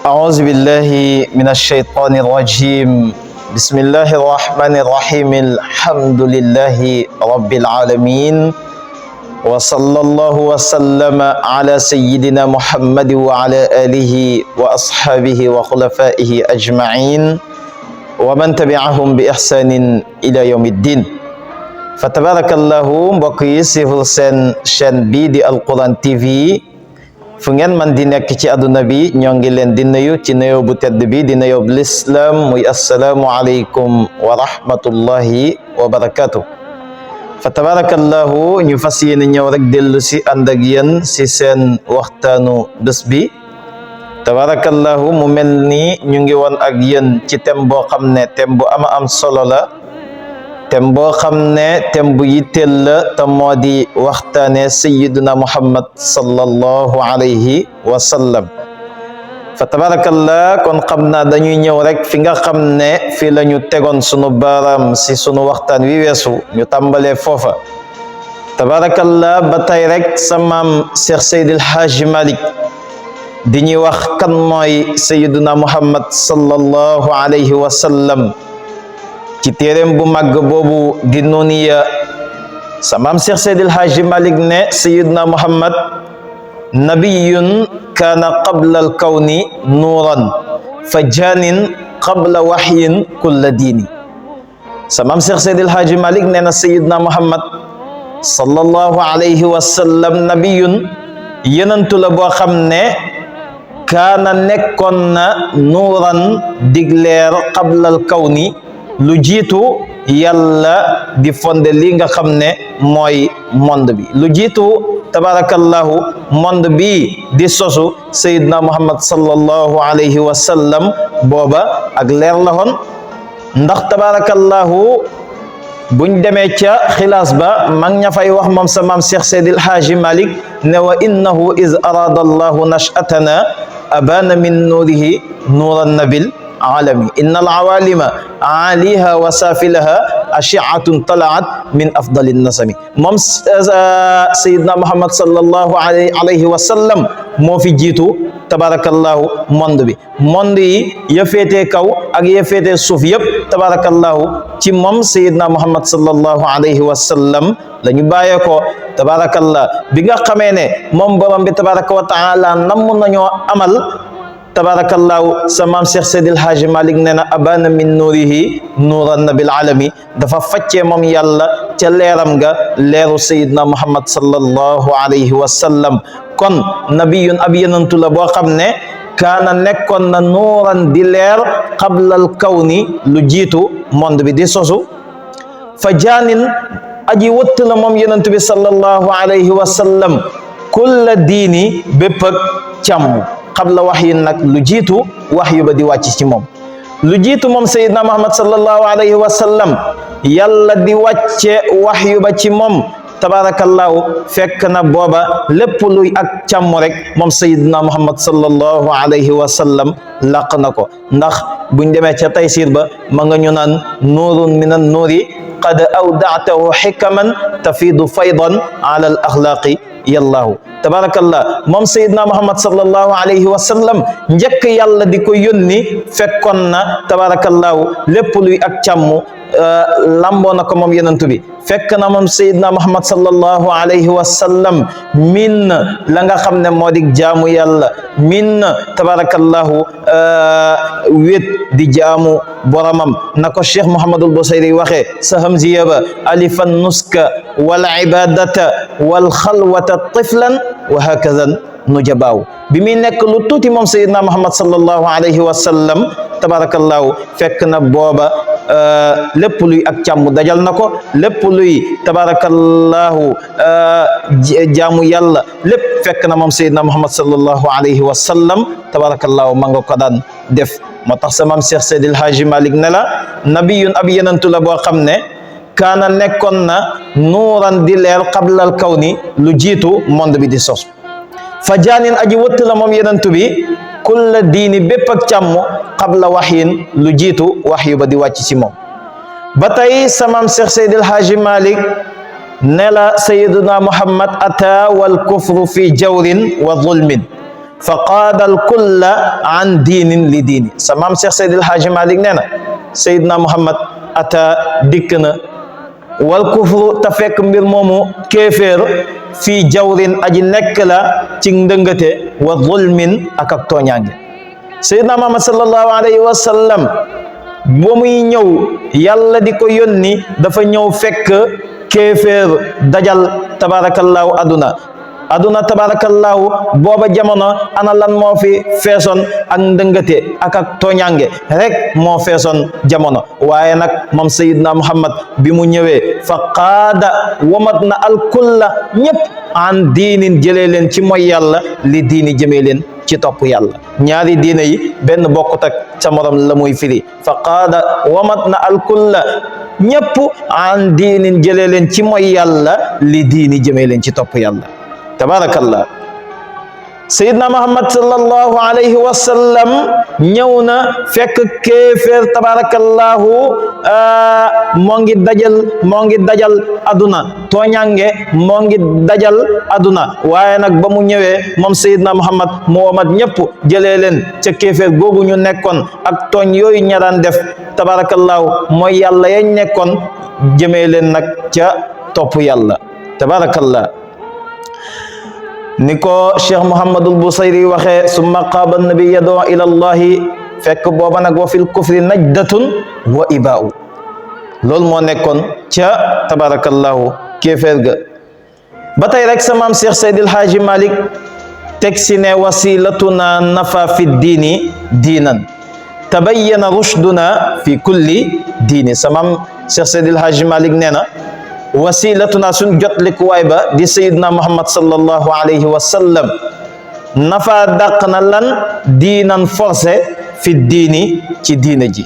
أعوذ بالله من الشيطان الرجيم بسم الله الرحمن الرحيم الحمد لله رب العالمين وصلى الله وسلم على سيدنا محمد وعلى آله وأصحابه وخلفائه أجمعين ومن تبعهم بإحسان إلى يوم الدين فتبارك الله mbokk siful sen chaîne bi di Alquran TV fu ngeen man di nekk ci àdduna bi ñoo ngi leen di nuyu ci nuyoo bu tedd bi di nuyoo bu lislaam muy assalaamu aleykum wa rahmatullahi wa barakatuh fa tabarakallahu ñu fas yéene ñëw rek dellu si ànd ak yéen si seen waxtaanu bés bi tabarakallahu mu mel ni ñu ngi woon ak yéen ci thème boo xam ne thème bu ama am solo la thème boo xam ne thème bu yitteel la te moo di waxtaane sayyiduna muhammad sallallahu alayhi wa sallam fa tabarakallah kon xam naa dañuy ñëw rek fi nga xam ne fi la ñu tegoon sunu baaraam si sunu waxtaan wi weesu ñu tàmbalee foofa tabarakallah ba tey rek sa maam Cheikh Seydil Haaji Malik di ñuy wax kan mooy sayyiduna muhammad sallallahu alayhi wa sallam ci téeréem bu màgg boobu di Nuniya sa maam Cheikh Seydil Haaji Malik ne sayyiduna muhammad nabiyun kaana qabla alkawni nuuran fa jaanin qabla waxyin kulla diini sa maam Cheikh Seydil Haaji Malik ne na sayyiduna muhammad sallallahu alayhi wa sallam nabiyun yenantu la boo xam ne kaana nekkoon na nuuran digleer qabla alkawni lu jiitu yàlla di fonde li nga xam ne mooy monde bi lu jiitu tabarakallahu monde bi di sosu sayyidna muhammad sallallahu alayhi wa sallam booba ak leer la woon ndax tabarakallahu buñ demee ca xilaas ba mag ña fay wax moom sa maam Cheikh Seydil Haaji Malik ne wa innahu iz arada allahu nashatana abana min nuurihi nuuran nabil alami inna alawalima aliha wa safilaha ashiatun talaat min afdali nasami moom sayidna muhammad sallallahu alayhi wa sallam moo fi jiitu tabarakallahu monde yi ya féetee kaw ak ya féetee suuf yëpp tabarakallahu ci moom sayidna muhammad sallallahu alayhi wa sallam la ñu bàyyee ko tabarakallah bi nga xamee ne moom borom bi tabaraka wa taala namm nañoo amal tabarakallahu sa maam Cheikh Seydil Haaji Malik nee na abana min nuurihi nuuran nabil alami dafa faccee moom yàlla ca leeram nga leeru sayidna muhammad sallallahu alayhi wa sallam kon nabiyun ab yenantu la boo xam ne kaana nekkoon na nuuran di leer qablal kawni lu jiitu monde bi di sosu fa jaanin aji wëtt la moom yenantu bi sallallahu alayhi wa sallam kulla diini bépp ak càmm qabla waxyin nag lu jiitu waxyu ba di wàcc ci moom lu jiitu moom sayidna muhammad sallallahu alayhi wa sallam yàlla di wàcce waxyu ba ci moom tabarakallahu fekk na booba lépp luy ak càmm rek moom sayidna muhammad sallallahu alayhi wa sallam laq na ko ndax buñ demee ca taysir ba ma nga ñu naan nuurun min an nuuri qad awda'tahu xikaman tafiidu faydan ala al axlaaqi yallahu tabarakallah moom sayidna muhammad sallallahu alayhi wa sallam njëkk yàlla di ko yónni fekkoon na tabarakallahu lépp luy ak càmm lamboo na ko moom yenantu bi fekk na moom sayidna muhammad sallallahu alayhi wa sallam min la nga xam ne moo di jaamu yàlla min tabarakallahu wét di jaamu boromam na ko cheikh Muhammadul Busayri waxee sa hamziya ba alifan nuska wal ibadata wal xalwata tiflan wa hakaza nujabaaw bi muy nekk lu tuuti moom sayidna muhammad sallallahu alayhi wa sallam tabarakallahu fekk na booba lépp luy ak càmm dajal na ko lépp luy tabarakallahu jaamu yàlla lépp fekk na moom sayidna muhammad sallallahu alayhi wa sallam tabarakallahu ma nga ko daan def moo tax sa maam Cheikh Seydil Haaji Malik ne la nabiyun ab yenantu la boo xam ne kaana nekkoon na nuuran di leer qablal kawni lu jiitu monde bi di sos fa jaanin aji wëtt la moom yenentu bi kulla diini bépp ak càmm qabla waxyin lu jiitu waxyu ba di wàcc ci moom. ba tey samam Cheikh Seydil Haaji Malik ne la sayiduna Muhammad ata wal kufru fi jawrin wa zulmin fa qaada al kulla an diinin li diini. samam Cheikh Seydil Haaji Malik nee na sayiduna Muhammad ata dikk na wal kufru te fekk mbir moomu kéeféer fii jawrin aji nekk la ci ndëngate wa zulmin ak tooñaange. sayyidina Muhammad sallallahu alayhi wa sallam ba muy ñëw yàlla di ko yónni dafa ñëw fekk kéeféer dajal tabarakallahu aduna tabarakallahu booba jamono ana lan moo fi feesoon ak ndëngate ak tooñaange rek moo feesoon jamono. waaye nag moom sayidna Muhammad bi mu ñëwee fa qaada wamat na alkulla ñëpp an diinin jëlee leen ci mooy yàlla li diini jëmee leen ci topp yàlla. ñaari diine yi benn bokkut ak sa morom la muy firi. fa qaada wamat na alkulla ñëpp an diinin jëlee leen ci mooy yàlla li diini jëmee leen ci topp yàlla. tabarakallah sayidna Muhammad sallallahu alayhi wa sallam ñëw na fekk kéeféer tabarakallahu moo ngi dajal aduna tooñange moo ngi dajal aduna. waaye nag ba mu ñëwee moom sayidna Muhammad moo mat ñëpp jëlee leen ca kéeféer googu ñu nekkoon ak tooñ yooyu ña daan def tabarakallahu mooy yàlla yañ nekkoon jëmee leen nag ca topp yàlla. tabarakallah ni ko Cheikh Muhammadul Busayri waxee summa qaaba nabi yadoo ila allahi fekk booba nag wa fil kufri najdatun wa ibaa'u. loolu moo nekkoon ca tabarakallahu kéeféer ga. ba tey rek sa maam Cheikh Seydil Haaji Malik teg si ne wasilatuna nafa fi diini diinan tabayyana rushduna fi kulli diini. sa maam Cheikh Seydil Haaji Malik nee na wasilatuna suñ jotlikuwaay ba di sayidna Muhammad sallallahu alayhi wa sallam nafa dàq na lan diinan forcé fi diini ci diina ji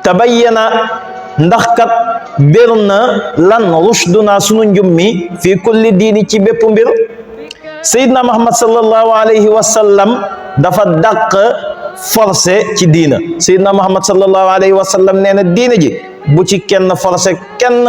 tabayyana ndax kat bir na lan rushduna sunu njummi fi kulli diini ci bépp mbir. sayidna Muhammad sallallahu alayhi wa sallam dafa dàq forcé ci diina. sayidna Muhammad sallallahu alayhi wa sallam nee na diina ji bu ci kenn forcé kenn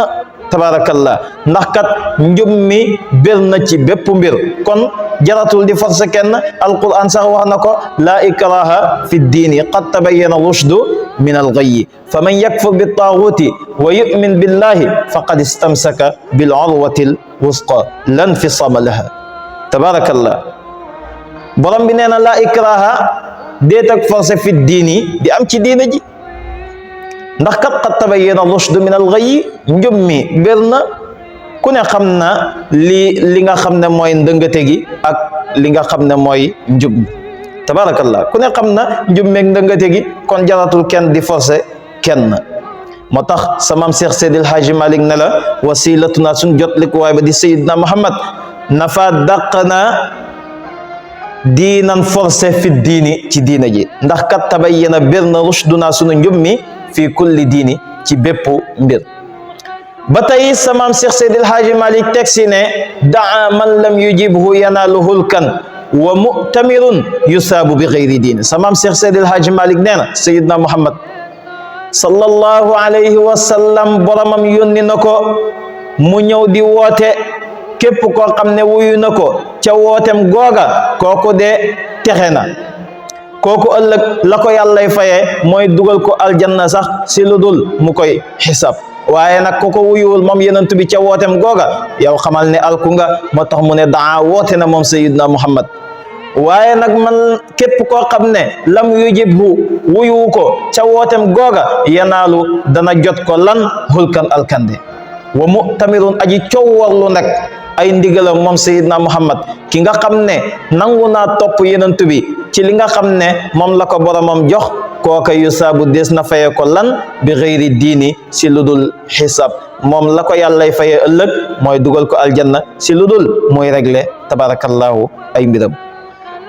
tabarakallah ndax kat njub mi bir na ci bépp mbir kon jaratul di forcé kenn. alquran sax wax na ko laa ikraha fi diini qad tabayyana rushdu min alghayyi faman yakfur bittaaguti wa yu'min billahi faqad istamsaka bil urwati alwusqa la infisama laha. tabarakallah borom bi nee na laa ikraha déet ak forcé fi diini di am ci diina ji ndax kat qad tabayyana rushdu min al-ghayyi njub mi bir na ku ne xam na li nga xam ne mooy ndëngate gi ak li nga xam ne mooy njub mi. tabarakallah ku ne xam na njub meeg ndëngate gi kon jaratul kenn di forcé kenn. moo tax sa maam Cheikh Seydil Haaji Malik ne la wasilatuna suñ jotlikuwaay ba di sayidna Muhammad nafa dàq na diinan forcé fi diini ci diina ji ndax kat tabayyana bir na rushduna sunu njub mi fi kulli diini ci bépp mbir. ba tey sa maam Cheikh Seydil Haaji Malik teg si ne daa man lam yujibhu yanaalu hulkan wa mu'tamirun yusaabu bi gayri diini. sa maam Cheikh Seydil Haaji Malik nee na sayidna Muhammad sallallahu alayhi wa sallam boromam yónni na ko mu ñëw di woote képp koo xam ne wuyu na ko ca wootem googa kooku de texe na. kooku ëllëg la ko yàllay fayee mooy dugal ko aljanna sax si lu dul mu koy xisaab. waaye nag ku ko wuyuwul moom yenent bi ca wootem googa yow xamal ne alku nga. moo tax mu ne daa woote na moom sayidna Muhammad. waaye nag man képp koo xam ne lam yujibhu wuyu ko ca wootem googa yanaalu dana jot ko lan hulkan alkande wa mu'tamirun aji cowwarlu nag ay ndigalam moom sayidna Muhammad ki nga xam ne nangu naa topp yenent bi ci li nga xam ne moom la ko boromam jox kooka yusaabu des na faye ko lan bi xëyri diini si ludul xisaab. moom la ko yàllay faye ëllëg mooy dugal ko aljanna si ludul mooy réglé tabarakallahu ay mbiram.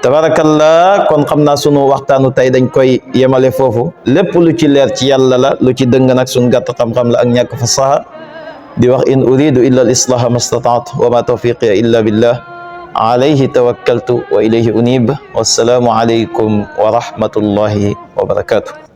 tabarakallah kon xam naa sunu waxtaanu tey dañ koy yemale foofu. lépp lu ci leer ci yàlla la lu ci dëng nag sunu gàtt xam-xam la ak ñàkk fasaha di wax in uridu illa al islaha ma stataat wa ma tawfiqiya illa billah alaihi tawakkaltu wa ilaihi unib. Wassalamualaikum warahmatullahi wabarakatuh.